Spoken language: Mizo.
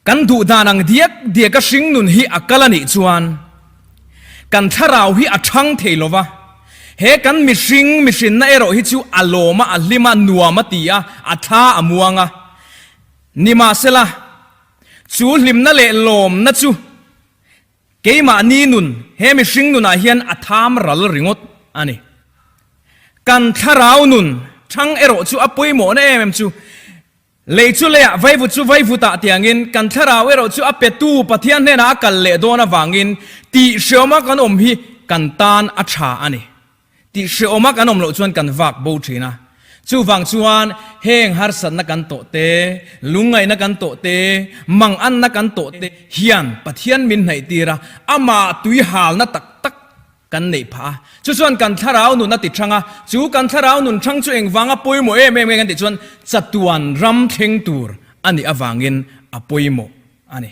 Kan duh dan ang diak diaka hringnun hi a kal a nih chuan kan thlarau hi a thang thei lo va, he kan mihring mihrinna erawh hi chu a lawm a, a hlim a, nuam a ti a, a thla a muang a. Nimahsela, chu hlimna leh lawmna chu Keimahni nun, he mihring nunah hian a tham ral ringawt a ni. Kan thlarau nun thang erawh chu a pawimawhna em em chu, lei chu leiah vaivut chu vaivutah tiangin kan thlarau erawh chu a petu Pathian hnenah a kal leh dawn avangin tih hreawma kan awm hi kan tan a tha a ni. Tih hreawma kan awm loh chuan kan vak bo thin a. Chuvang chuan heng harsatna kan tawh te, lungngaihna kan tawh te, manganna kan tawh te hian Pathian min hnaih tir a, amah tui halna tak tak kan neih phah a. Chu chuan kan thlarau nun a ti thang a, chu kan thlarau nun thang chu engvanga pawimawh em em nge kan tih chuan chatuan ram thleng tur a nih avangin a pawimawh a ni.